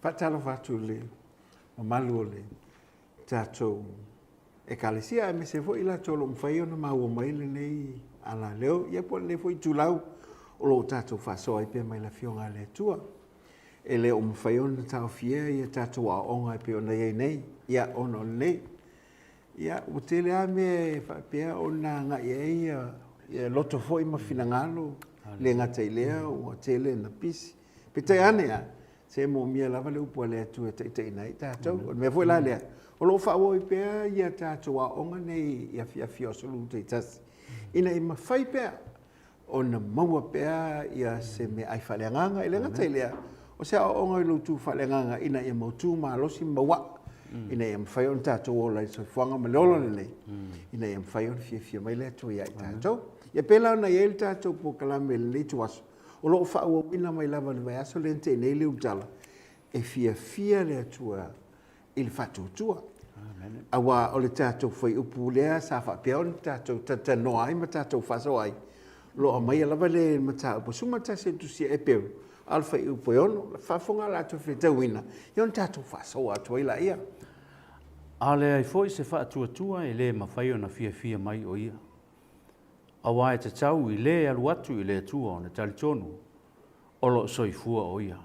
Faatalofa atu i le mamalu o le tatou Ekalesia aemaise foi i latou o lo o mafai ona maua mai lenei alaleo, ia po o lenei foi itulau o lo o tatou faasoa ai pea mai le Afioga a le Atua. E le o mafai ona taofia ia tatou aoaoga e pei ona i ai nei, ia ona o lenei. Ia, ua tele lava mea e faapea ona agai i ai ia loto foi ma finagalo, e le gata i lea ua tele ina pisi. Peitai ane lava, se e moomia lava le upu a le Atua e taitaiina ai tatou. O le mea foi la lea, o lo o faaauau ai pea ia tatou aoaoga nei i afiafi o aso Lulu taitasi, ina ia mafai pea ona maua pea ia se meaai faaleagaga. E le gata i lea, o se aoaoga i lou tu faaleagaga ina ia mautu malosi ma mauaa, ina ia mafai ona tatou ola i le soifuaga ma le ola lelei, ina ia mafai ona fiafia mai le Atua ia i tatou. Ia pei la ona i ai le tatou polokalame i lenei ituaso, o lo o faaauauina mai lava i le vaiaso lea na tea nei le Ulutala, e fiafia le Atua i le faatuatua. Aua o le tatou fuaiupu lea sa faapea ona tatou talatalanoa ai ma tatou faasoa ai, o lo o aumaia lava le mataupu 11 o le Tusi a Eperu, a o le fuaiupu e 6. Faafofoga la outou faitauina, ia ona tatou faasoa atu ai laia. A leai foi se faatuatua e le mafai ona fiafia mai o ia, aua e tatau i le alu atu i le Atua ona talitonu o lo o soifua o ia.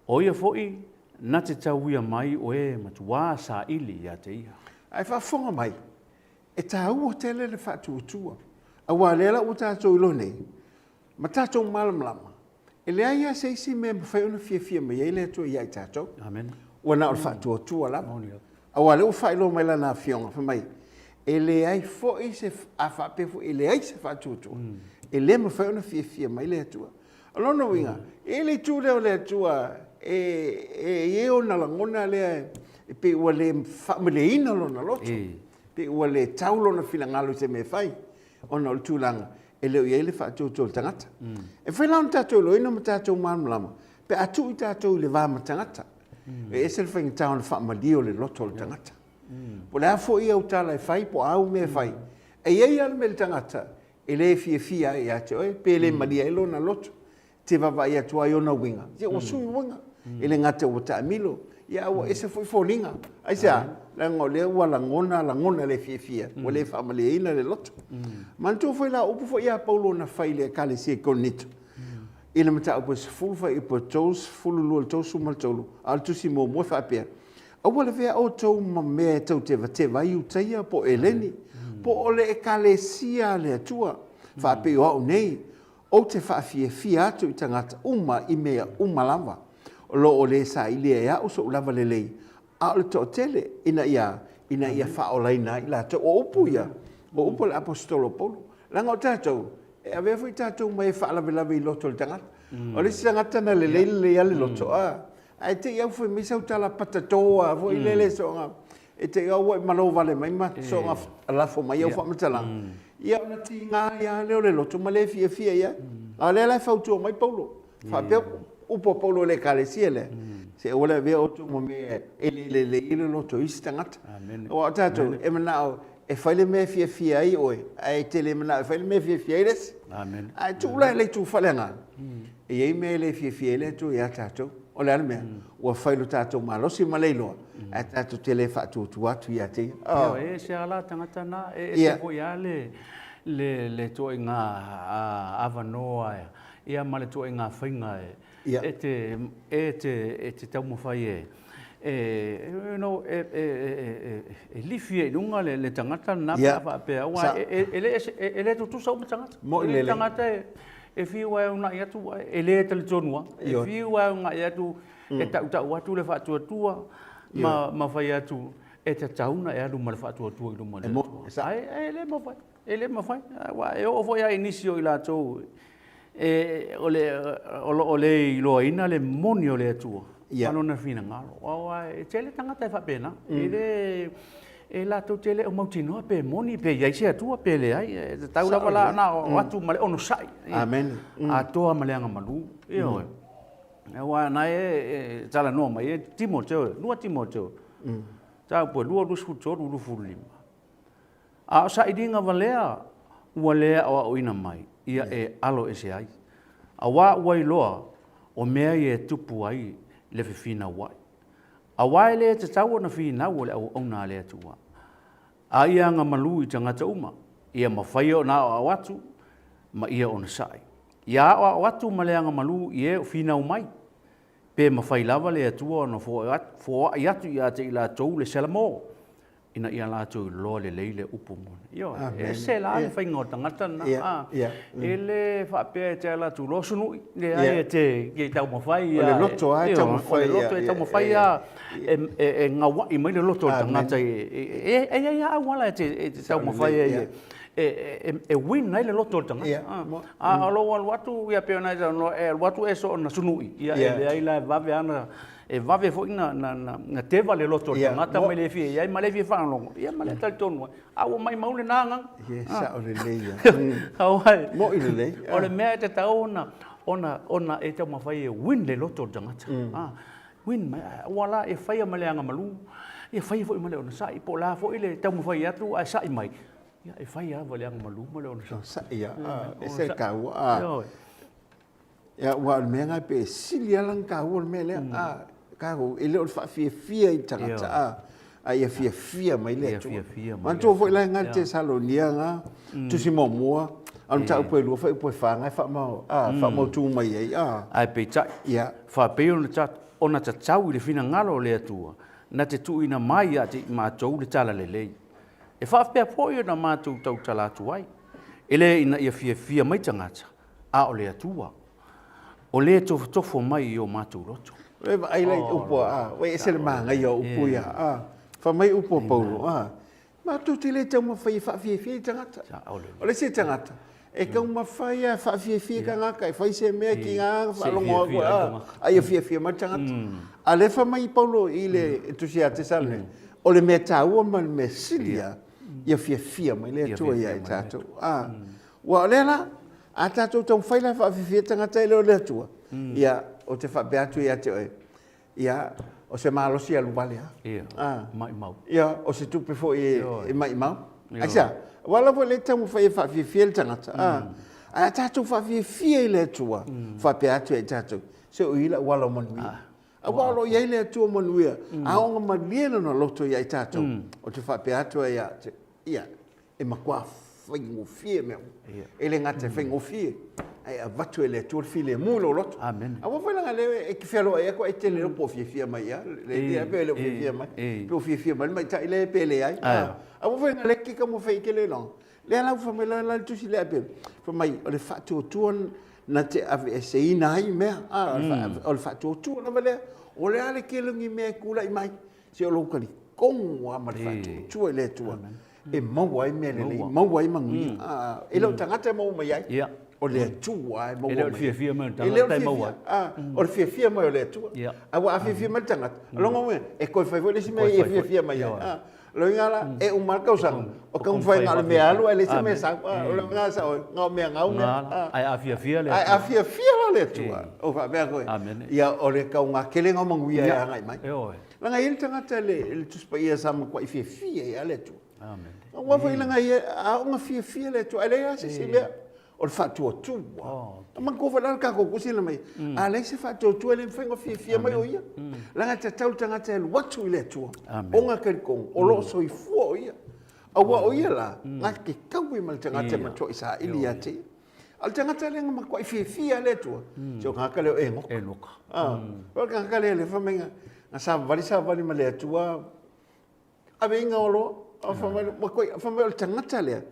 O ia foi na te tauia mai o e matuā saili ia te ia. Ae faafofoga mai, e taua tele le faatuatua, aua o lea la ua tatou iloa nei, ma tatou malamalama, e leai lava se isi mea e mafai ona fiafia mai ai le Atua ia i tatou. Amene. Ua na o le faatuatua lava. Aua o lea ua faailoa mai Lana Afioga, fai mai, e leai foi se, a faapea foi e leai se faatuatua, e le mafai ona fiafia mai le Atua. O lona uiga, e i ai le itu lea o le Atua e i ai ona lagona lea e pei ua le faamalieina lona loto, pei ua le tau lona finagalo i se mea e fai, ona o le tulaga e le o i ai le faatuatua o le tagata. E mafai la ona tatou iloaina ma tatou malamalama pe a tuu i tatou i le va ma tagata. E ese le faigata ona faamalie o le loto o le tagata. Po o le a foi au tala e fai po o a au mea e fai, e i ai lava le mea i le tagata e le fiafia ai ia te oe, pe le malie ai lona loto, e te vaavaai atu lava i ona uiga, ia ua sui uiga. E le gata ua taamilo, a ua ese foi foliga. Aisea? Leaga o lea ua lagona lagona le fiafia, ua le faamalieina le loto. Manatua foi la o upu foi ia Paulo na fai i le Ekalesia i Korinito, i le mataupu e 10 fuaiupu e 32 i le 33, a o le tusi muamua e faapea, Aua le avea outou ma mea e tau tevateva ai Iutaia po o Eleni, po o le Ekalesia a le Atua, faapei o au nei, ou te faafiafia atu i tagata uma i mea uma lava, o lo o le sailia e au sou lava lelei, a o le toatele, ina ia, ina ia faaolaina ai i latou. O upu ia, o upu a le Aposetolo o Paulo. Leaga o tatou, e avea foi tatou ma e faalavelave i loto o le tagata. O le isi tagata na lelei lelei lava le loto, a, ae te i lava ua fai mai sau tala patato lava foi lele soona, e te i lava ua e malo vale mai ma soona lafo mai au faamatalaga, ia ona tiga ai lava lea o le loto ma le fiafia i ai. A o lea la e fautua mai Paulo, faapea upu a Paulo i le Ekalesia lea, se aua le avea outou ma mea e le lelei ai le loto o isi tagata. Aua o tatou, e manao e fai le mea e fiafia ai oe, ae e te le manao e fai le mea e fiafia ai le isi. Ae tuu la i le itu faaleagaga, e i ai mea e le fiafia ai le Atua ia tatou. O le a le mea? Ua fai lo tatou malosi ma le iloa, ae tatou te le faatuatua atu ia te ia. Ioe, e ese lava la tagata na, e ese foi lava le ituaiga avanoa. Ia ma le ituaiga faiga e te, e te, e te taumafai e, e, you know, e, e, e, e lifi ai i luga le, le tagata lena pe a faapea, aua e, e, le, e le tutusa uma tagata. Mo'i lelei. O le tagata e, e fiu lava e uunai atu, e le talitonu lava. E fiu lava e uunai atu, e tautau atu le faatuatua ma, ma fai atu, e tatau ona e alu ma le faatuatua i luma o le Atua. Ae, e le mafai. E le mafai, aua e oo foi lava i nisi o i latou e, o, le, o lo o le iloaina le moni o le Atua ma lona finagalo. Aua e tele tagata e faapena. E le e latou te le o mautinoa pe moni pe i ai se Atua pe leai. E tatau lava la ona o atu ma le onosai. Amen. Atoa ma le agamalu. Ioe. Aua na e talanoa mai e Timoteo, 2 Timoteo. Mataupu e 2, 23, 25. A o sailiga valea ua le aoaoina mai, ia e alo ese ai. Auā ua iloa o mea ia e tupu ai le fefinauai. Auā e le tatau ona finau o le auauna a le Atua. A ia agamalu i tagata uma, ia mafai ona aoao atu ma ia onosai. Ia aoao atu ma le agamalu i e o finau mai, pe mafai lava le Atua ona foai atu ia te i latou le Salamo ina ia latou iloa lelei le upu moni. Ioe, e ese la le faiga o le tagata lena. E le faapea e te ala atu loa sunui, leai e te i taumafai ia. O le loto lava e taumafai ia. O le loto e taumafai lava e gauai mai le loto o le tagata. E i ai lava auala e te taumafai ai e win ai le loto o le tagata. A o lou alu atu, ia pei ona e saunoa, e alu atu e soona sunui, ia e leai la e vave lava ona E vave foi na teva le loto o le tagata ma le fia i ai ma le fia faalogologo, ia ma le talitonu ai, a ua maimau lena agaga. Ia, sao lelei ia. Aua, Mo'i lelei. O le mea e tatau ona e taumafai e win le loto o le tagata. Win mai, aua la e faia ma le agamalu, ia faia foi ma le onosai, po o le a foi le taumafai atu ae sa'i mai, ia e faia lava i le agamalu ma le onosai. Onosai ia, e ese le taua. Ia, aua o le mea lena pei e sili lava la ona taua le mea lea. A, tatou, e le o le faafiafia i le tagata, a, a ia fiafia mai le Atua. Manatua foi la i Tesalonia na, tusi muamua, a o le mataupu e 2 fuaiupu e 4 na e faamau, a, faamautu mai ai, a. Ae peitai, faapei ona tatau i le finagalo o le Atua, na te tuuina mai ia te i matou le talalelei. E faapea foi ona matou tautala atu ai, e le ina ia fiafia mai tagata, a o le Atua, o le tofotofo mai i o matou loto. E vaai la i upu a, ua ese le manaia o upu ia, a, fai mai upu a Paulo, a, matou te le taumafai e faafiafia i tagata. O le isi tagata, e taumafai lava e faafiafia i tagata, e fai se mea tiga faalogo atu, a, a ia fiafia mai le tagata. A o lea e fai mai Paulo i le tusi ia Tesalonika, o le mea taua ma le mea sili lava, ia fiafia mai le Atua ia i tatou. A, Ua o lea la, a tatou taumafai la e faafiafia tagata e le o le Atua, ia, ou te faapea atu ia te oe, ia, o se malosi alu vale lava. Ia, maimau. Ia, o se tupe foi e maimau. Aisea? Aua la foi lea e taumafai e faafiafia le tagata, a, ae a tatou faafiafia i le Atua, faapea atu ia i tatou, se o i lau ala o manuia. Aua o lo o i ai le Atua manuia, a oo ina malie lona loto ia i tatou, ou te faapea atu ai ia te, ia, e matua faigofie mea uma. E le gata e faigofie, ae avatu e le Atua le filemu i lou loto. Amen. Aua foi leaga lea e te fealoai atu ai e te le iloa po o fiafia mai ia, le pe le o fiafia mai. Pe o fiafia mai le matai lea pe leai. Aua foi leaga lea e te taumafai e te le iloa. Lea la ua fai mai la le tusi lea pe fai mai o le faatuatua na te aveeseina ai mea. O le faatuatua lava lea. O le a le tele o ni mea e tulai mai, se o lou talitonu lava ma le faatuatua i le Atua. e maua ai mea lelei, maua ai manuia. E le o tagata e maua mai ai, o le Atua e maua mai. E le o le fiafia mai o le tagata e maua ai. O le fiafia mai o le Atua. Aua a fiafia mai le tagata, o lona uiga, e toe fai foi le isi mea e fiafia mai ai. O le uiga la, e uma le tausaga, o taumafai na o le mea alu ae leai se mea sau. O le uiga sao ai, na o mea gau mea. Ae a fiafia le Atua. Ae a fiafia la le Atua, o faapea atu ai, ia o le tauga telega o manuia e agai mai. Leaga e i ai le tagata i le Tusi Paia sa matuai fiafia ai lava le Atua. Amen. Aua foi leaga ia, a oo ina fiafia le Atua, e leai lava se isi mea, o le faatuatua. Oh. Manatua foi la le tatou tusi na mai, a leai se faatuatua e le mafai ona fiafia mai o ia. Leaga e tatau le tagata e alu atu i le Atua, ona talitonu o lo o soifua o ia. Aua o ia la, na te taui ma le tagata e matuai saili ia te ia. A o le tagata lea na matuai fiafia le Atua, se o tagata lea o Enoka. Enoka. O le tagata lea lea fai mai na savavali savavali ma le Atua, aveina o loa, fai mai, fai mai o le tagata lea,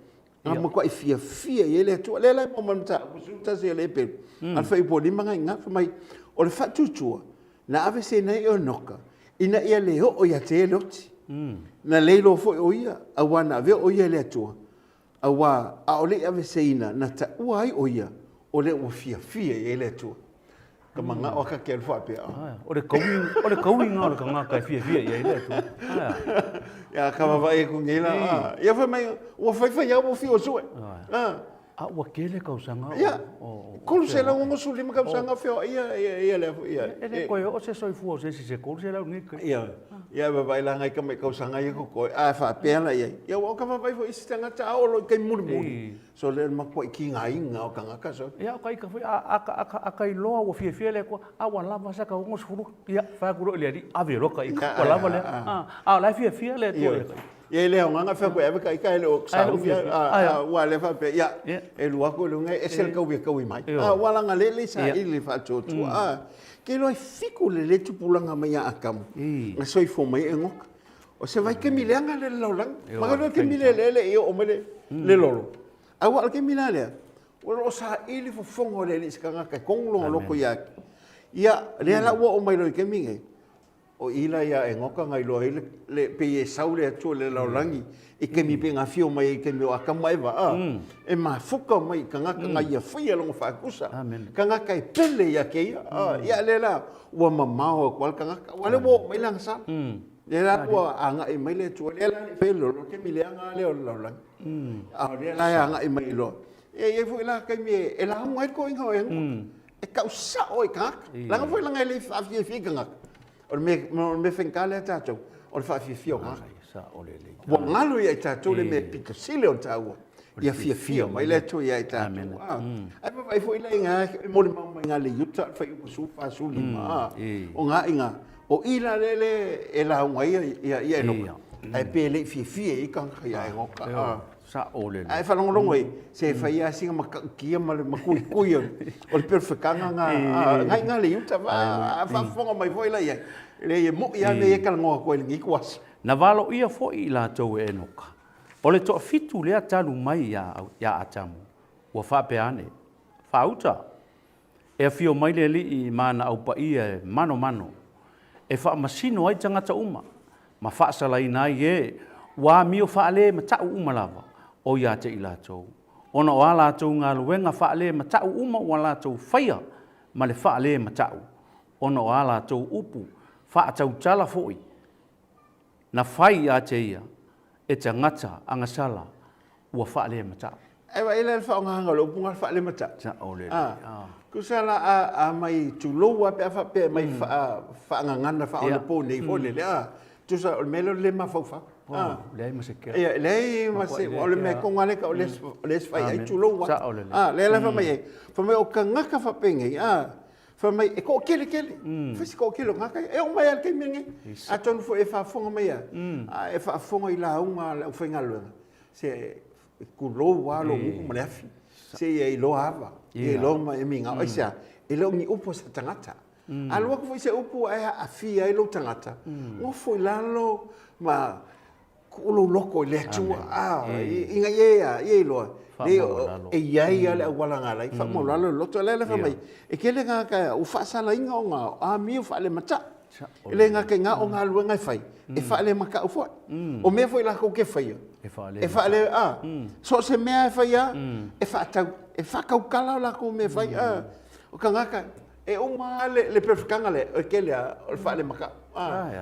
na matuai fiafia i ai le Atua. Lea la e maua mai le mataupu 11 o le Heperu, a le fuaiupu 5 na i ina, fai mai, o le faatuatua, na aveeseina ai Enoka, ina ia le oo ia te ia le oti. Na le iloa foi o ia, auā na avea o ia e le Atua, auā ʻaʻole i aveeseina, na taua ai o ia, o lea ua fiafia i ai le Atua. Ka manao a ka ke alu faapea. O le o le kauiga o le tagata e fiafia i ai le Atua. Ia ka vaavaai aku nei la. Ia fai mai ua faifai au ua fiu e sue. A ua tele tausaga o Ia, 365 tausaga o feoai ia ia lea foi ia. E le toe oo se soifua o se isi se 300 lenei taimi. Ia, ia vaavaai la nai tamai tausaga ia totoe, a faapea la i ai. Ia aua o ka vaavaai foi i isi tagata a oo loa i taimi mulimuli, sole o le matuai tigaina o tagata sole. Ia o ka ita foi a ka iloa ua fiafia le Atua, a ua lava sa ka 60, ia fai atu loa i le Alii, ave loa ka ita, ua lava lea. A o la e fiafia le Atua ia ka ita. Ia e le aoga na fai atu e ave ka ita e le o sauni ua le faapea ia e lua atu i luga e ese le taui e taui mai. A ua laga le le saili le faatuatua. A ke iloa e fiku le le tupulaga mai ia Atamu na soifua mai Enoka. O se vaitaimi leaga le lalolagi. Ma le taimi le le le i oo mai le lolo. A ua o le taimi la lea, o lo o saili fofoga o le alii i se tagata e kogu lona loto ia Ia, lea la ua oo mai loa i le taimi nei, O i la ia Enoka na iloa ai le, pei e sau le Atua i le lalolagi i taimi pei na afio mai ai i taimi o Atamu ma Eva, a, e mafuka mai i tagata na ia faia lona faatusa, tagata e pele ia te ia, a, ia lea la ua mamao atu lava le tagata, aua o lea ua oo mai le agasala. Lea la ua agai mai le Atua, lea la e le i faia le lolo, o le taimi leaga lava lea o le lalolagi. A o lea la e agai mai loa. E i ai foi la taimi e lauga ai le toeaina o Enoka. E tau sao i tagata. Leaga foi leaga e le faafiafia i tagata. O le mea, o le mea faigata lea tatou, o le faafiafia o tagata. Ua galo ia i tatou le mea pito sili ona taua, ia fiafia mai le Atua ia i tatou. Ae vaavaai foi la i ina, e molimau mai i le Iuta, le fuaiupu 14, 15, o na i ina, o i la lea e lauga ai ia Enoka, ae pe le i fiafia i ai tagata ia Enoka. Sao lelei. Ae faalogologo ai, se fai lava sina matautia ma le matuitui o le perofetaga na i ina le Iuta, a faafofoga mai foi la i ai, e leai e moni lava mea ia e talanoa atu ai i lenei ituaso. Na valoia foi i latou e Enoka, o le toafitu lea talu mai ia Atamu, ua faapea ane, Faauta! E afio mai le Alii ma ana au paia e manomano, e faamasino ai tagata uma, ma faasalaina ai e ua amio faale mata'u uma lava o ia te i latou, ona o a latou galuega faale mata'u uma ua latou faia ma le faale mata'u, ona o a latou upu faatautala foi na fai ia te ia e tagata agasala ua faalemata'u. Ae vaai la i le faaaogaina o le upu na faalemata'u. Sa'o lelei. A. Tusa la a, a mai tulou lava pe a faapea e mai faagagana faaonaponei foi lele, a, tusa o le mea lea o le le mafaufau. A. Leai ma se kea. Ia, leai ma se, o le mea tonu lava lea e tau o le fai ai, tulou lava. Sa'o lelei. A, lea la fai mai ai, fai mai o tagata faapenei, a, Fai mai, e toatele tele, fai si toatele o tagata ia. E oo mai lava i le taimi lenei. Atonu foi e faafofoga mai lava, a e faafofoga i lauga a le aufaigaluega, se tulou lava lou gutu ma le afi, se ia iloa ava, ia iloa ma e migao. Aisea? E le o ni upu a se tagata. A alu atu foi se upu ae aafia ai lou tagata, nofo i lalo ma Tuu lou loto i le Atua, ina ia ia iloa, e i ai lava le auala na ala ai, faamaualalo le loto. O lea la fai mai, e tele tagata ua faasalaina ona o amio faalemata'u. E le gata i na o galuega e fai, e faalemata'u foi. O mea foi latou te faia, e faale, a, so o se mea e fai lava, e faatau, e faatautala latou mea e fai, a. O tagata, E uma lava le perofetaga lea, o le tele lava o le faalemakau.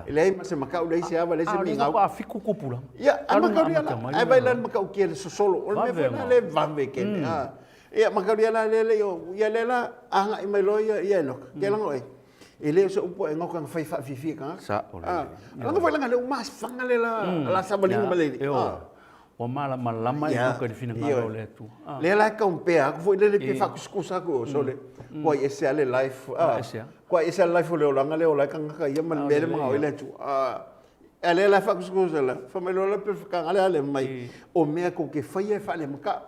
E leai ma se makau, leai se ava, leai se migao. A o lea faatoa fitu tupulaga. Ia, a makaulia la, ae vaai la i le matautia i le sosolo, o le mea foi la lea e vave tele. Ia, makaulia la lea le i o, ia lea la agai mai loa ia Enoka, ke laga oe, e le o se upu a Enoka na fai faafiafia i tagata. Sao lelei. Laga foi laga lea ua mafaga le la savaliga ma le alii. Ua malamalama Enoka i le finagalo o le Atua. Lea la e compare atu foi lele pe faakusakusa atu o sole, kua i ese lava le life, kua i ese lava le life o le olaga lea e ola ai tagata ia ma le mea lea e manao ai le Atua. A o lea la e faakusakusa la, fai mai loa la le perofetaga lea a le mai, o mea tou te faia e faalemakau.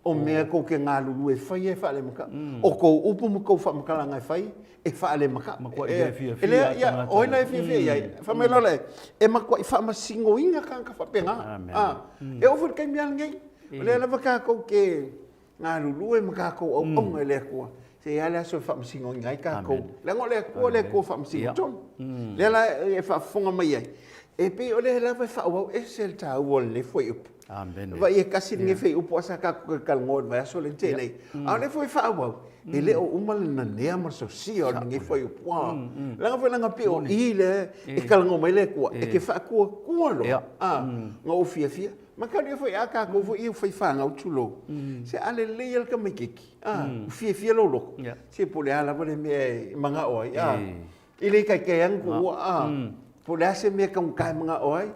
O mea kou te galulue e faia e faalemaka'u. O kou upu ma kou faamatalaga e fai e faalemaka'u. Matuai le fiafia E lea, ia, o ai la e fiafia i ai? Fai mai loa lea, e matuai faamasinoina tagata faapena. Amene. E oo foi i le taimi lava lenei, o lea lava tatou te galulue ma tatou auauna i le Atua, se i ai le aso e faamasinoina ai tatou. Leaga o le Atua le Atua faamasino tonu. Lea la e faafofoga mai ai, e pei o lea lava e faaauau, e ese le taua o lenei fuaiupu. Amene. Vaai e tasi lenei fuaiupu ae sa tatou talanoa i le vaiaso lea na tea nei. A o lea foi e faaauau, e le o uma le nanea ma le sosia o lenei fuaiupu. Leaga foi leaga pei o i lea e talanoa mai le Atua, e te faatuatua loa, na ou fiafia. Mataulia foi a tatou foi ia faifanau tulou, se a lelei lava le tamaitiiti, ua fiafia lou loto, se po o le a lava le mea e manao ai, E le taitai lava ona tuua, a, po o le a se mea taugata e manao ai.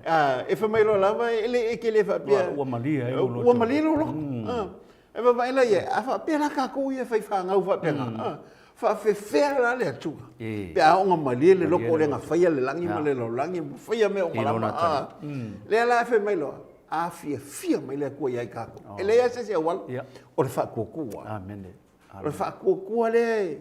A, e fai mai loa lava, e le, e te le faapea. Ua malie ai lou loto. Ua malie lou loto. A, e vaavaai la i ai, a faapea la tatou ia e faifanau faapena, a, faapefea la le Atua pe a oo ina malie le loto o le na faia le lagi ma le lalolagi ma faia mea uma lava, a. Lea la e fai mai loa, a fiafia mai le Atua ia i tatou. E leai lava se isi auala, o le faatuatua. Amene. O le faatuatua lea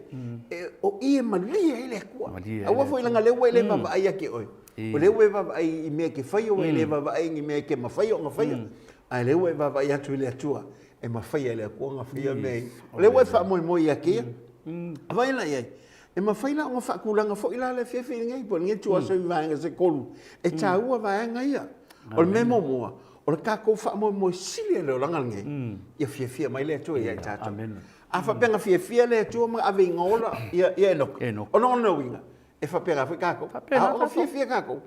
o i e malie ai le Atua. Aua foi leaga o lea ua e le vaavaai ia te oe. O lea ua e vaavaai i mea e te faia, ua e le vaavaai i ni mea e te mafai ona faia. A o lea ua e vaavaai atu i le Atua, e mafai e le Atua ona faia mea ia. O lea ua e faamoemoe ia te ia. Vaai la i ai, e mafai la ona faatulaga foi la le afiafi lenei po o lenei ituaso i vaega se tolu e taua vaega ia. O le mea muamua, o le tatou faamoemoe sili i le olaga lenei, ia fiafia mai le Atua ia i tatou. A faapea na fiafia le Atua ma ave ina ola ia Enoka, o lona uiga, e faapena foi tatou. A oo ina fiafia tatou,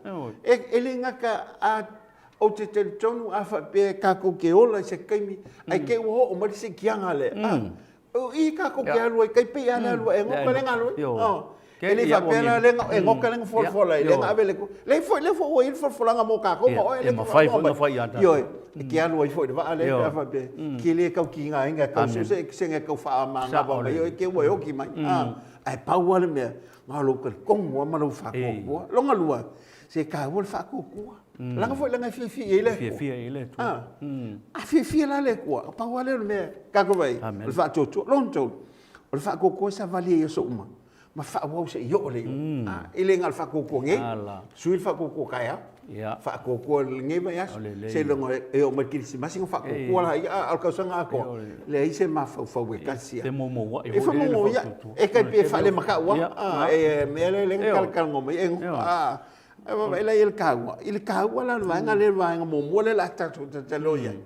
e le gata a ou te talitonu a faapea tatou te ola i se taimi, ae te i ua oo mai le siitiaga lea, O i tatou te alu ai, tai pei lava le alu a Enoka lea na alu ai. E le faapea la lea na Enoka lea na folafola ai, lea na ave le Atua. Lea foi, lea foi ua i ai le folafolaga mo tatou ma oe lea e te faafofoga mai. Ioe, e te alu ai foi i le vaa lea pe a faapea, e te le tau tigaina e tau sue se mea e tau faamagava mai oe, te i ua e oti mai. Ae pau lava le mea, na o lou talitonu lava ma lou faatuatua. Lona lua, se taua le faatuatua. Leaga foi leaga e fiafia i ai le Atua. Fiafia i ai le Atua. A, a fiafia la le Atua, pau lava lea o le mea tatou vaai, o le faatuatua. Lona tolu, o le faatuatua e savali ai i aso uma ma faaauau seia oo i le iuga. E le na o le faatuatua nei, sui le faatuatua taeao, faatuatua lenei vaiaso, seiloga e oo mai i le Kerisimasi ona faatuatua laia, a o le tausaga atoa, leai se mafaufau e tasi lava. E femoumouai. E tai pei e faalemakau lava, e mea lea na talatalanoa mai ai. Ae vaavaai la i ai i le taua. I le taua la o le vaega lea, le vaega muamua lea o le a tatou talanoa i ai,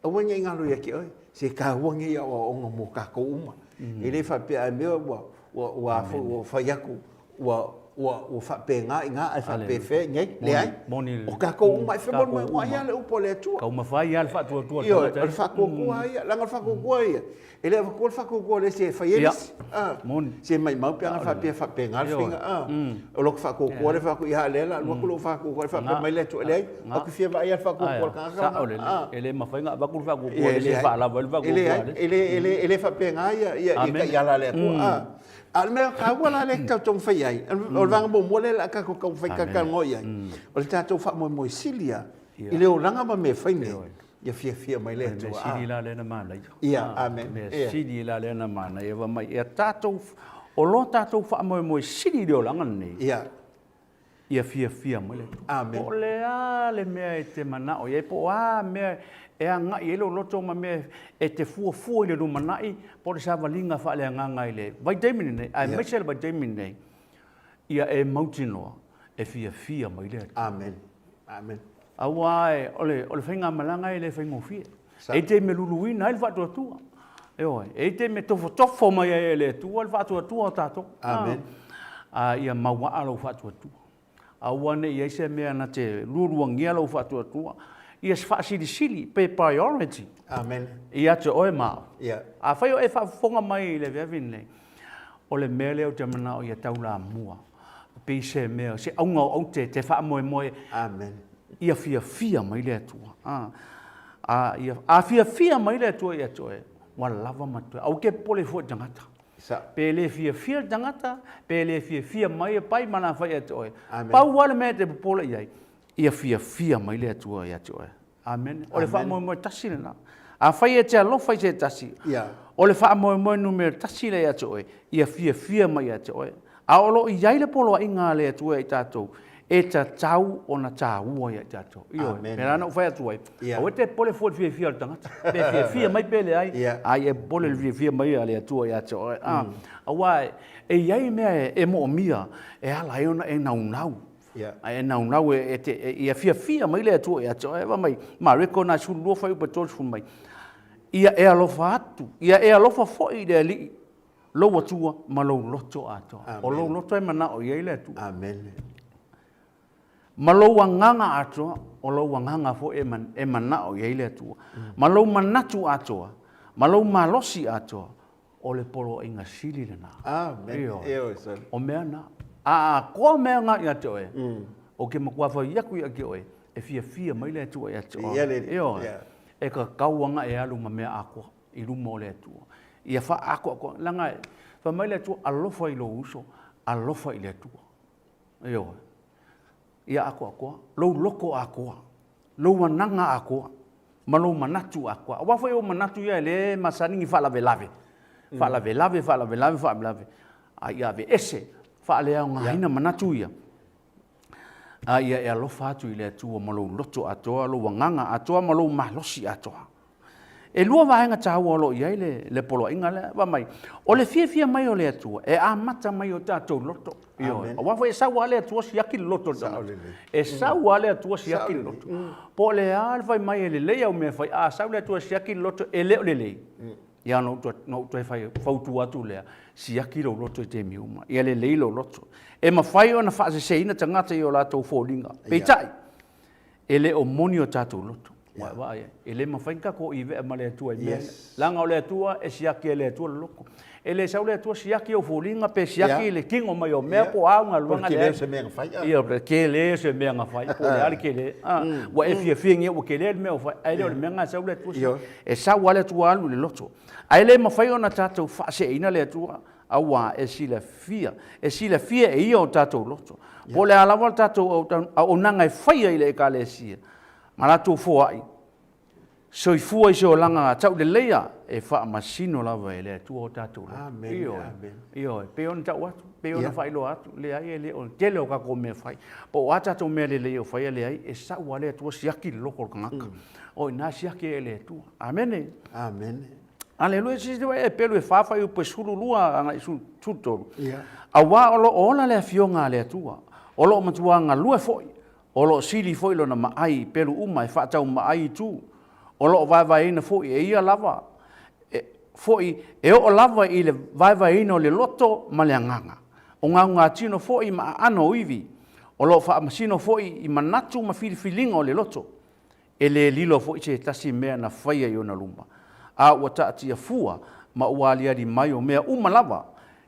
aua ne i galo ia te oe, se taua nei aoaoga mo tatou uma. E le faapea a mea ua ua ua fai atu ua ua ua faapena i ina ae faapefea i inei. Leai. O tatou uma e femoemoea'i lava le upu a le Atua. Taumafai lava le faatuatua o le tagata. Ioe, o le faatuatua lava ia, leaga o le faatuatua ia, E le avatua le faatuatua a le isi e fai ai le isi. Se maimau pe ana faapea e faapena le faiga. O lota faatuatua lea fai atu, ia lea o le a alu atu lou faatuatua e faapea mai le Atua, e leai, ou te fia vaai lava i le faatuatua a le tagata lena. Sao lelei. E le mafai ona avatu le faatuatua a le isi e faalava ai le faatuatua a le isi. E leai, e le faapena ia taiala a le Atua. A o le mea taua la lea e tatou taumafai ai, o le vaega muamua lea o le a tatou taumafai talatalanoa i ai, o le tatou faamoemoe sili lava i le olaga ma mea e fai nei. Ia fiafia mai le Atua. O le mea sili la lea na manaia. Ia, amen. O le mea sili la lea na manaia, fai mai, ia tatou, o lo tatou faamoemoe sili i le olaga lenei. Ia. Ia fiafia mai le Atua. Amen. Po o le a le mea e te manao i ai, po o a mea e agai i ai lou loto ma mea e te fuafua i le lumanai, po o le savaliga faaleagaga i le vaitaimi lenei, aemaise le vaitaimi lenei, ia e mautinoa e fiafia mai le Atua. Amen. Amen. Aua o le, o le faigamalaga e le faigofie. E i ai taimi e luluina ai le faatuatua. Ioe, e i ai taimi e tofotofo mai ai e le Atua le faatuatua o tatou. Amen. A ia mauaa lou faatuatua. Aua ne i i ai se mea na te lualuagia lou faatuatua. Ia faasilisili pe priority. Amen. Ia te oe ma au. Yeah. Afai o e faafofoga mai i le afiafi lenei, o le mea lea ou te manao ia taulamua. Pei se mea, se auga o aute te faamoemoe. Amen. Ia fiafia mai le Atua. A, a, ia, a fiafia mai le Atua ia te oe, ua lava ma totoe. Aua ke popole fua i tagata. Sa. Pe le fiafia le tagata, pe le fiafia mai e pai ma lafai ia te oe. Amen. Pau lava le mea e te popole i ai, ia fiafia mai le Atua ia te oe. Amene. O le faamoemoe tasi lena. Afai e te alofa i se tasi, o le faamoemoe numera tasi lea ia te oe, ia fiafia mai ia te oe. A o lo o i ai le poloaiga a le Atua ia i tatou, e tatau ona taua ia i tatou. Ioe. Pei la ona ou fai atu ai, aua e te popole fua i le fiafia o le tagata, pe fiafia mai pe leai, a ia e popole i le fiafia mai a le Atua ia te oe. Aua e i ai mea e moomia e ala ai ona e naunau. A e naunau e te, ia fiafia mai le Atua ia te oe. Fai mai, Mareko na 12 fuaiupu 30 mai, ia e alofa atu, ia e alofa foi i le Alii lou Atua ma lou loto atoa. O lou loto e manao i ai le Atua. Amen. Ma lou agaga atoa, o lou agaga foi e manao i ai le Atua. Ma lou manatu atoa, ma lou malosi atoa, o le poloaiga sili lena. Amen. Ioe. O mea na. A atoa mea na ia te oe, ou te matua fai atu ia te oe, e fiafia mai le Atua ia te oe. Ioe. E tatau ona e alu ma mea atoa i luma o le Atua. Ia faaatoatoa. Leaga fai mai le Atua, alofa i lou uso, alofa i le Atua. Ioe. Ia atoatoa, lou loto atoa, lou agaga atoa, ma lou manatu atoa. Aua foi o manatu ia e le masani ni faalavelave, faalavelave, faalavelave, faalavelave, a ia aveese, faaleaogaina manatu ia, a ia e alofa atu i le Atua ma lou loto atoa, lou agaga atoa ma lou malosi atoa. E lua vaega taua o lo o i ai le poloaiga lea. Fai mai, o le fiafia mai o le Atua e amata mai i o tatou loto. Ioe. Aua foi e sau lava le Atua siaki le loto o le tagata. E sau lava le Atua siaki le loto. Po o le a le fai mai e lelei au mea e fai, a sau le Atua e siaki le loto e le o lelei, ia ona ou toe fautua atu lea, siaki lou loto i taimi uma, ia lelei lou loto. E mafai ona faaseseina tagata i o latou foliga. Peitai, E le o moni o tatou loto. Ua e vaai ai, e le mafai ona tatou ivea ma le Atua i mea ia. Leaga o le Atua, e siaki e le Atua le loto. E le sau le Atua siaki ou foliga pe siaki le tino mai o mea po o a au galuega. Po o le tele o se mea na fai. Ia, o le tele o se mea na fai, po o le a le tele. Ua e fiafia nei ua tele le mea ua fai, ae le o le mea lena e sau le Atua siaki. E sau lava le Atua alu i le loto. Ae le mafai ona tatou faaseeina le Atua Aua e silafia, e silafia e Ia o tatou loto, po o le a lava le tatou auaunaga e faia i le Ekalesia, ma latou foai, soifua i se olaga tauleleia, e faamasino lava e le Atua o tatou loto. Amen. Ioe, ioe, pei ona tau atu, pei ona faailoa atu, leai e le o le tele o tatou mea fai, po o a tatou mea lelei o faia, leai, e sau lava le Atua siaki le loto o le tagata. O i ina siaki ai e le Atua. Amene. Amene. Aleluia, silasila mai pelu e fa fuaiupu e 12 agai 13. Aua o lo o ola le Afioga a le Atua, o lo o matua galue foi, o lo o sili foi lona maai i pelu uma e faataumaai i tu, o lo o vaevaeina foi e ia lava, e, foi e oo lava i le vaevaeina o le loto ma le agaga, o gaugatino foi ma aano o ivi, o lo o faamasino foi i manatu ma filifiliga o le loto, E le lilo foi se tasi mea na faia i ona luma, a ua taatia fua ma ua aliali mai o mea uma lava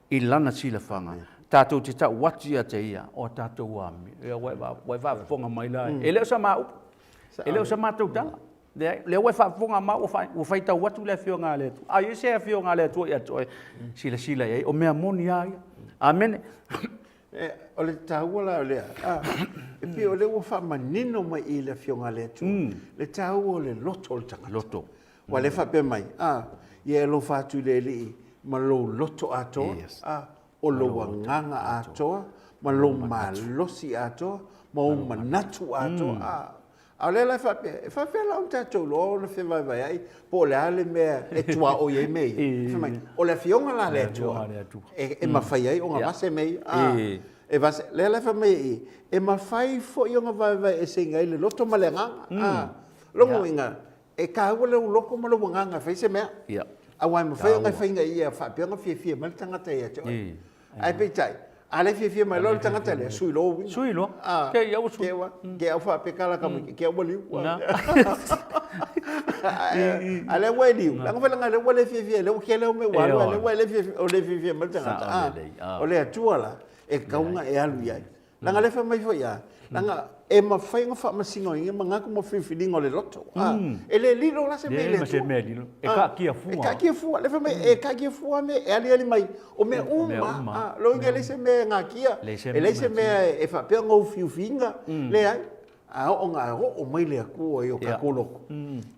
i lana silafaga, tatou te tau atu ia te ia o a tatou amio. Ia, ua e faafofoga mai la, e le o sa ma upu, e le o sa matou tala. Leai, lea ua e faafofoga ma ua faitau atu le Afioga a le Atua. A i ai se Afioga a le Atua ia te oe, silasila i ai, o mea moni lava ia. Amene. O le taua la o lea, e pei o lea ua faamanino mai i le Afioga a le Atua, le taua o le loto o le tagata. Loto. Aua o lea e faapea mai, ia e alofa atu i le Alii ma lou loto atoa, o lou agaga atoa, ma lou malosi atoa, ma ou manatu atoa. A o lea la e faapea, e faapefea la ona tatou iloa ona fevaevaeai po o le a le mea e tuaoi ai mea ia? Fai mai, o le Afioga la a le Atua e mafai ai ona vase mea ia. E vase, lea la e fai mai i i, e mafai foi ona vaevaeeseina ai le loto ma le agaga. O lona uiga, E taua lou loto ma lou agaga e fai se mea. Aua e mafai ona e faiga ia faapea ona fiafia mai le tagata ia te oe. Ae peitai, a le fiafia mai loa le tagata lea, sui loa ou uiga. Sui loa. Te i au sui. Te au faapea lata mai, te au ua liu. A lea ua e liu, leaga foi leaga lea ua le fiafia, lea ua kele au mea ua alu, a lea ua le fiafia mai le tagata. O le Atua la, e tatau ona e alu i ai. Leaga lea fai mai foi a, leaga e mafai ona faamasinoina manatu ma filifiliga o le loto. E le lilo la se mea i le Atua. Se mea lilo. E taatia fua. E taatia fua. Lea fai mai e taatia fua mea e aliali mai o mea uma. Lona uiga e leai se mea e natia, e leai se mea e faapea ona ufiufiina, leai. A oo na oo mai le Atua i o tatou loto,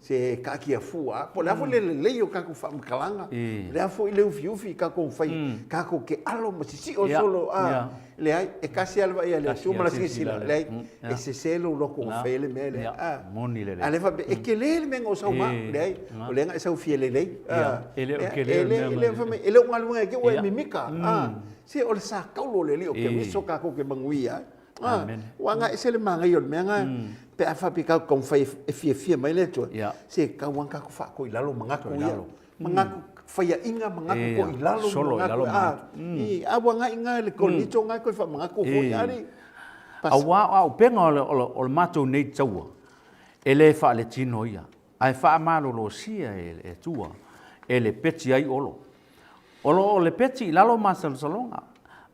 se taatia fua, po o le a foi le lelei o tatou faamatalaga, o le a foi le ufiufi i tatou fai, tatou te alo ma sisio solo, a, leai, e tasi lava le vaai a le Atua ma lana silasila, leai, e sese lou loto na fai ai le mea lea, a. A o lea e faapea, e tele le mea na ou sau ma au, leai, o lea na e sau fia lelei, a, e le o galuega ia te au ua e mimita, a, se o le sa taulu o le Alii o Keriso tatou te manuia ai. Ah, ua agai ese le manaia o le mea na pe a faapea tatou taumafai e fiafia mai le Atua, se tatau lava ona tatou faatoa i lalo manatu ia. Manatu faiaina, manatu toa i lalo, manatu, a, i, a ua agai i ina le Korinito na e toe faamanatu foi, alii. Aua o auupega o le matou nei taua, e le faaletino ia, ae faamalolosia e le Atua e lepeti ai Olo. O lo o lepeti i lalo masalosaloga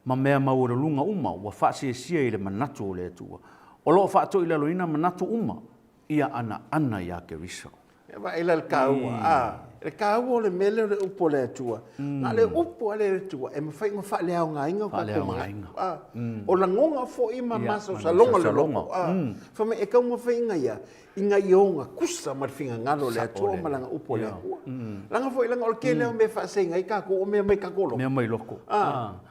ma mea maualuluga uma ua faasiesia i le manatu o le Atua. O lo o faatoilaloina manatu uma ia anaana iā Keriso. E vaai la i le taua, a, le taua o le mea lea o le upu a le Atua. Na o le upu lava a le Atua e mafai ona faaleaogaina o tatou manatu. A, o lagona foi ma masalosaloga o le loto, a, fai mai e taumafaiga ia ina ia ogatusa ma le finagalo o le Atua ma lana upu a le Atua. Leaga foi, leaga o le tele lava o mea e faaseseina ai tatou o mea mai tatou loto. Mea mai loto.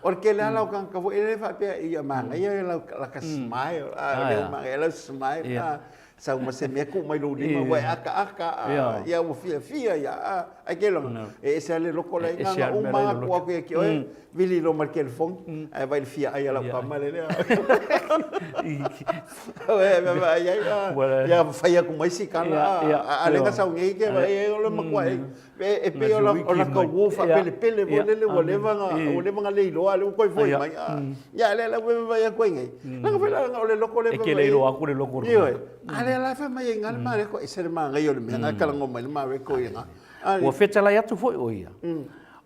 O le tele lava o tagata foi lea e faapea, ia manaia lata smile, a, lea ua manaia lau smile, a, sau ma se mea tuu mai lou lima ua e akaaka, ia ua fiafia ia, a, ae te iloa, e ese lava le loto la e i ina, na uma lava tuu atu ia te oe, Vili loa ma le telefoni, ae vaai i le fia ai a lau tama lea. Vaai ai, ia fai atu mai si tala, a lea na sau nei ke vaai ai o le matua e pei o lata uo faapelepele foi lele ua leva na ua leva na le iloa a lea ua toe foi mai. Ia lea la ua vaai atu ai nei. Leaga foi la o le loko lea. E te le iloa atu le loko. Ioe. A lea la fai mai ai le Mareko, ese le manaia o le mea na talanoa mai le Mareko ia na. Ua fetalai atu foi o ia.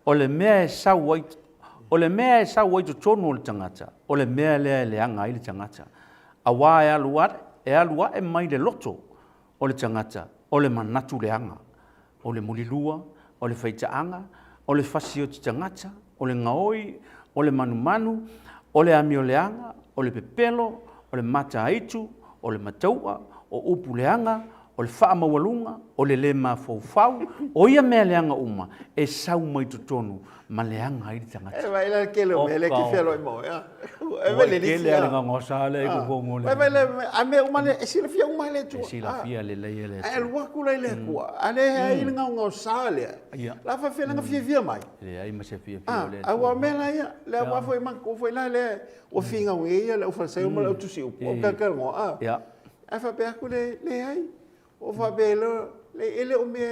O le mea e sau ai, o le mea e sau ai totonu o le tagata, o le mea lea e leaga ai le tagata. Auā e alu ae, e alu ae mai le loto o le tagata, o le manatu leaga, o le mulilua, o le faitaaga, o le fasioti tagata, o le gaoi, o le manumanu, o le amio leaga, o le pepelo, o le mataaitu, o le matau'a, o upu leaga, o le faamaualuga, o le lē mafaufau, o ia mea leaga uma e sau mai totonu ma leaga ai le tagata. E vaai la le tele o mea lea e te fealoai ma oe, a. E vaai le lisi, a. Ua tele lava le gaogaosa lea i totonu o le. Vaai vaai la, a mea uma lea, e silafia uma e le Atua. E silafia lelei e le Atua. Ae alu atu la i le Atua, a leai le gaogaosa lea, la faapefea la ona fiafia mai? E leai ma se fiafia o le Atua. Aua o mea la ia, le aua foi matou foi la lea ua finau nei ia le aufalesaio ma le autusiupu, o talatalanoa, a. Ae faapea atu le, leai, ua faapea loa, e le o mea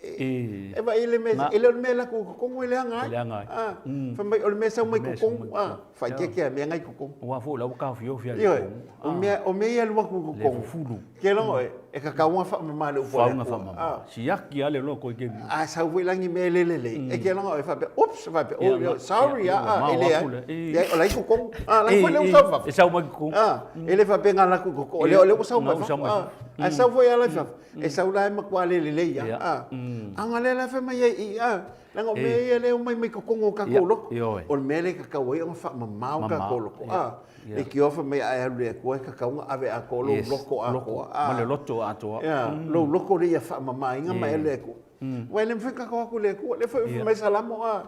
e vaai i le mea, e le o le mea e alu atu i totonu e leaga ai. E leaga ai. A, fai mai o le mea e sau mai totonu, a, faaeteete lava i mea na i totonu. Aua foi o la ua taofiofi lava i totonu. Ioe, o mea, o mea ia e alu atu i totonu. Le fufulu. Ke logo oe, e tatau ona faamama le upu a le Atua. Faamama. Siaki lava le loto i taimi. A sau foi la ni mea le lelei, e ke logo oe faapea, oops, faapea, oh, sorry, a, e leai. Leai, o la e i totonu. A, la foi lea ua sau i fafo. E sau mai i totonu. A, e le faapea na alu atu i totonu. O lea, o lea ua sau mai fafo. A, ae sau foi ala i fafo, e sau la e matua le lelei lava. A, a o lea la e fai mai ai i i, a, leaga o mea ia lea e omai mai totonu o tatou loto. O le mea lea e tatau ai ona faamama o tatou loto. A, leitioa fai mai a e alu i le Atua e tatau ona ave atoa lou loto atoa. Ma le loto atoa. Lou loto lea ia faamamaina ma e alu i le Atua. Aua e le mafai ona tatou o atu i le Atua. O lea foi e fai mai Salamo, a,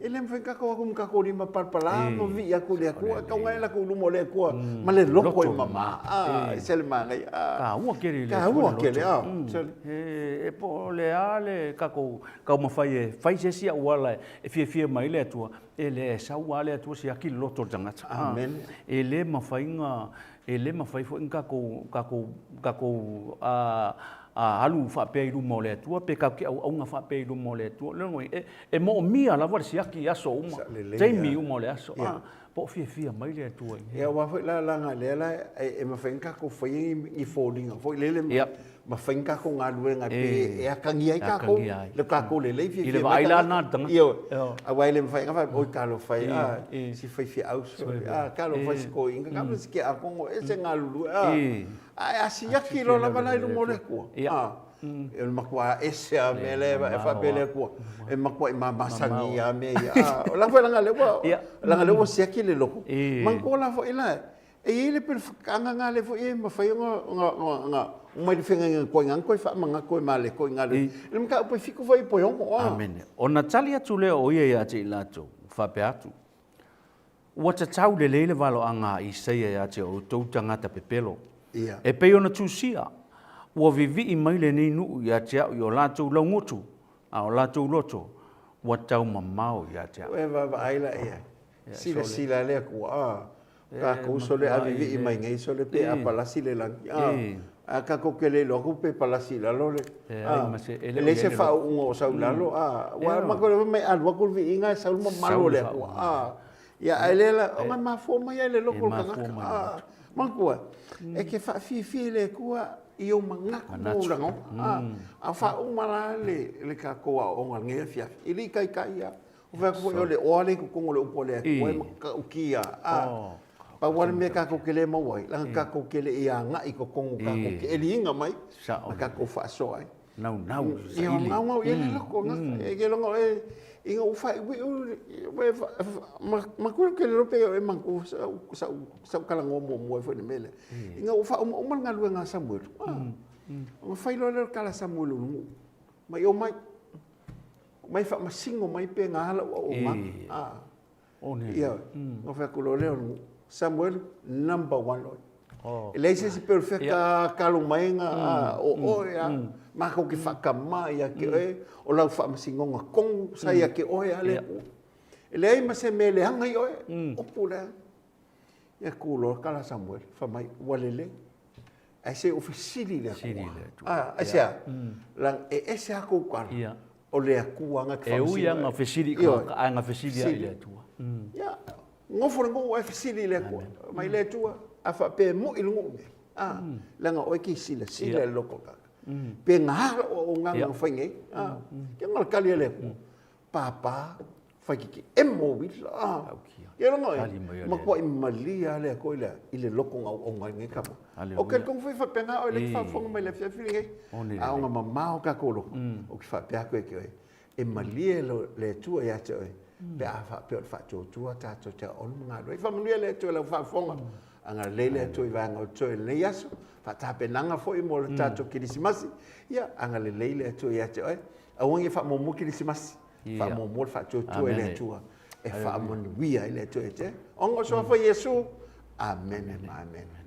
e le mafai ona tatou o atu ma tatou lima palapala ma vivii atu i le Atua. E tatau ona e alu atu i luma o le Atua ma le loto e mama. A, e ese le manaia. Taua tele i le Atua le loto. Taua tele, a. E po o le a le tatou taumafai e fai se isi auala e fiafia mai ai le Atua, e leai, e sau lava le Atua siaki le loto o le tagata. Amen. E le mafai ona, e le mafai foi ona tatou, tatou, tatou, a, a alu faapea i luma o le Atua, pe tatou te auauna faapea i luma o le Atua. O lona uiga, e, e moomia lava le siaki i aso uma, taimi uma o le aso, a, po o fiafia mai le Atua i mea. Ia, aua foi la, leaga lea la e mafai ona tatou faia ni foliga foi lele ma fai ni tatou galuega e pei e atagia ai tatou le tatou lelei fiafia mai. I le vaai la lena a le tagata. Ioe. Aua e le mafai ona faapea, oi talofa e, a, si faifeau, a, talofa i si toeaina, talofa i si tiakono, ese galulue, a. Ae a siaki loa lava la i luma o le Atua, a, e matua ese lava mea lea e faapea le Atua, e matuai mamasani lava mea ia. A, o la foi leaga o lea ua, leaga o lea ua siaki le loto. Manatua la foi la, E i ai le pelefakaga lea foi e mafai ona mai le feagaiga koe ngan koe faamagako e male koe ngale. Le mataupu e fiku foi poe ono. Amene. Ona tali atu lea o ia ia te i latou, faapea atu, Ua tatau lelei le valoaga a Isaia ia te outou tagata pepelo. Ia. E pei ona tusia, ua vivii mai lenei nuu ia te au i o latou laugutu, a o latou loto, ua taumamao ia te au. E vaavaai la i ai. Silasila le Atua, a, tatou sole a vivii mai nei sole pe a palasi le lagi, a, a tatou te le iloa atu pe palasi i lalo le, a, e leai se faauuga o sau i lalo, a, aua matou iloa fai mai a alu atu le viiga e sau le mamalu o le Atua, a, ia ae lea la, ona e mafua mai lava i le loto o le tagata, a, manatua, e te faafiafia i le Atua i ou manatu ma ou lagona, a, a faauma la le tatou aoaoga i lenei afiafi, e le i taitai lava. Ou fai atu foi, o le oa lea i totonu o le upu a le Atua e matautia. Pau lava le mea tatou te le maua ai, leaga tatou te le i agai i totonu tatou te eliina mai ma tatou faasoa ai. Naunau, saili. Naunau i ai le loto lena. E te iloa oe, ina ua faaiuiu, matua ou te le iloa pe e manatua sa ou talanoa muamua ai foi i le mea lea. Ina ua faaumauma le galuega a Samuelu, ona fai loa lea o le tala a Samuelu i le nuu, mai omai. Mai faamasino mai pe na lau auaunaga. Ah. Ia, na fai atu loa lea o le nuu, Samuelu, number one oe. Oh. E leai se isi pe o le fea ka kalo mai na o oe a. Matou te faatama ia te oe, o lau faamasinoga tonu sa ia te oe a le Atua. E leai ma se mea e leaga i oe, upu lea. Ia tu loa tala Samuelu, fai mai, ua lelei. Ae se i ou fesili i le Atua. Ah, aisea? Leaga e ese lava tou tala, o le Atua na te E ui lava na fesili i tagata, ae na fesili lava i le Atua. Ia, nofo le nuu ae fesili i le Atua. Mai le Atua, a faapea e moi le nuu lenei, ah, leaga oe e te silasila i le loto o le tagata. Pe na a lau auaunaga na fai nei, ah, ia na o le tali a le Atua, papa, faititi emo uila, ah, ia loga oe, matuai malie lava le Atua i le, i le loto na auauna ai lenei tama. O ke tonu foi faapena oe lea e te faafofoga mai i le afiafi lenei, a ona mamao tatou loto, ou te faapea atu ia te oe, e malie le Atua ia te oe, pe a faapea o le faatuatua tatou te aoaoga ma galue. Faamanuia le Atua i lau faafofoga, agalelei le Atua i vaega o totoe i lenei aso, faatapenaga foi mo le tatou Kerisimasi, ia agalelei le Atua ia te oe. Aua ne i faamuamua Kerisimasi, faamuamua le faatuatua i le Atua e faamanuia ai le Atua ia te oe. Ona o le suafa o Iesu, Amene ma amene.